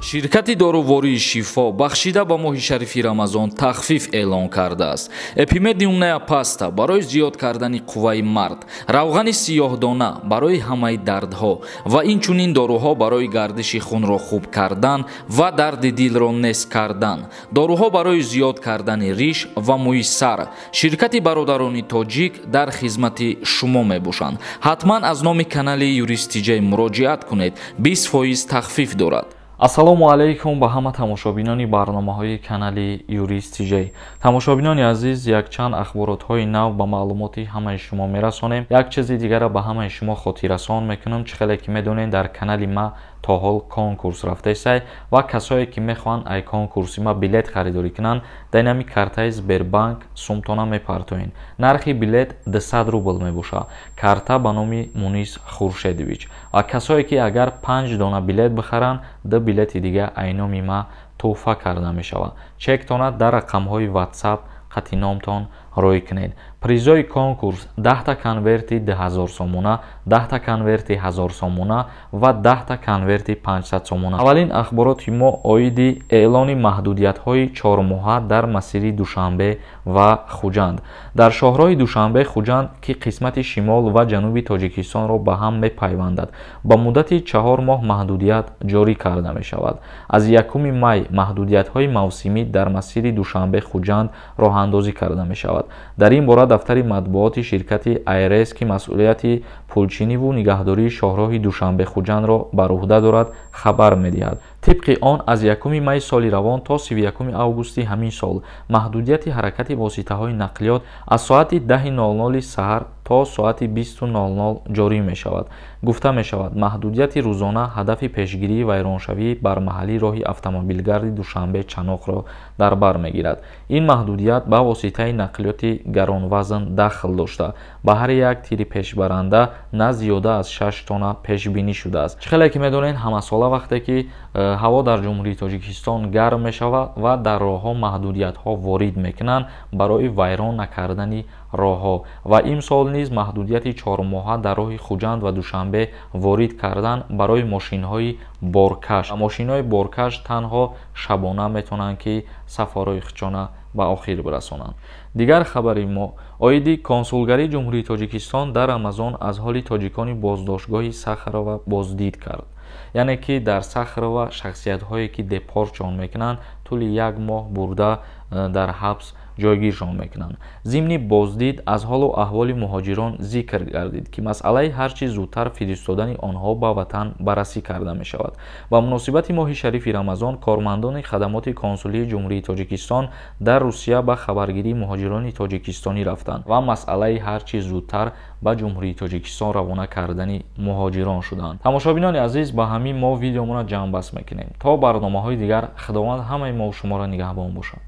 Ширкати дорувории «Шифо» бахшида ба моҳи шарифи Рамазон тахфиф эълон кардааст. «Эпимед» умная паста барои зиёд кардани қувваи мард, равғани сиёҳдона барои ҳамаи дардҳо ва инчунин доруҳо барои гардиши хунро хуб кардан ва дарди дилро нест кардан, доруҳо барои зиёд кардани риш ва мӯи сар. Ширкати бародарони тоҷик дар хизмати шумо мебошанд. Ҳатман аз номи канали Юрист Тиҷай муроҷиат кунед, 20% тахфиф дорад. Ассалому алайкум ба ҳама тамошобинони барномаҳои канали Юрист Тиҷай. Тамошобинони азиз, якчанд ахборотҳои нав ба маълумоти ҳамаи шумо мерасонем. Як чизи дигара ба ҳамаи шумо хотиррасон мекунам. Чӣ хеле ки медонед, дар канали ма то ҳол конкурс рафтаисай ва касое ки мехоҳанд ай конкурси ма билет харидорӣ кунанд, дар инами картаи Сбербанк сумтона мепартоед. Нархи билет 200 рубл мебошад. Карта ба номи Мунис Хуршедович. Ва касое ки агар панҷ дона билет бихаранд, ду билети дига ай номи ма тӯҳфа карда мешавад. Чектона дар рақамҳои WhatsApp қати номтон рӯй кунед. Призои конкурс: 10-та конверти 2000 сомона, 10-та конверти 1000 сомона ва 10-та конверти 500 сомона. Аввалин ахбороти мо оиди эълони маҳдудиятҳои чормоҳа дар масири Душанбе ва Хуҷанд. Дар шоҳроҳи Душанбе Хуҷанд, ки қисмати шимол ва ҷануби Тоҷикистонро ба ҳам мепайвандад, ба муддати 4 моҳ маҳдудият ҷорӣ карда мешавад. Аз 1 май маҳдудиятҳои мавсимӣ дар масири Душанбе Хуҷанд роҳандозӣ карда мешавад. Дар ин бора дафтари матбуоти ширкати АйРС, ки масъулияти пулчиниву нигаҳдории шоҳроҳи Душанбе Хуҷандро бар уҳда дорад, хабар медиҳад. Тибқи он, аз 1 май соли равон то 31 августи ҳамин сол маҳдудияти ҳаракати воситаҳои нақлиёт аз соати 10:00 саҳар то соати 20:00 ҷорӣ мешавад. Гуфта мешавад, маҳдудияти рӯзона ҳадафи пешгирии вайроншавии бармаҳалии роҳи автомобилгарди Душанбе Чаноқро дар бар мегирад. Ин маҳдудият ба воситаи нақлиёти гаронвазн дахл дошта, ба ҳар як тири пешбаранда на зиёда аз 6 тонна пешбинӣ шудааст. Чӣ хеле ки медонед, ҳамасола вақте ки ҳаво дар Ҷумҳурии Тоҷикистон гарм мешавад ва дар роҳҳо маҳдудиятҳо ворид мекунанд барои вайрон накардани роҳҳо, ва имсол низ маҳдудияти чормоҳа дар роҳи Хуҷанд ва Душанбе ворид кардан барои мошинҳои боркаш. Мошинҳои боркаш танҳо шабона метавонанд, ки сафарҳои худшона ба охир бирасонанд. Дигар хабари мо оиди консулгарии Ҷумҳурии Тоҷикистон дар Рамазон аз ҳоли тоҷикони боздоштгоҳи Сахарова боздид кард. Яъне ки дар Сахарова шахсиятҳое ки депортшон мекунанд, тӯли як моҳ бурда дар ҳабс ҷойгиршон мекунанд. Зимни боздид аз ҳолу аҳволи муҳоҷирон зикр гардид, ки масъалаи ҳар чӣ зудтар фиристодани онҳо ба ватан баррасӣ карда мешавад. Ба муносибати моҳи шарифи Рамазон кормандони хадамоти консулии Ҷумҳурии Тоҷикистон дар Русия ба хабаргирии муҳоҷирони тоҷикистонӣ рафтанд ва масъалаи ҳар чӣ зудтар ба Ҷумҳурии Тоҷикистон равона кардани муҳоҷирон шуданд. Тамошобинони азиз, ба ҳамин мо видеомонро ҷамъбаст мекунем. То барномаҳои дигар Худованд ҳамаи мо шуморо нигаҳбон бошад.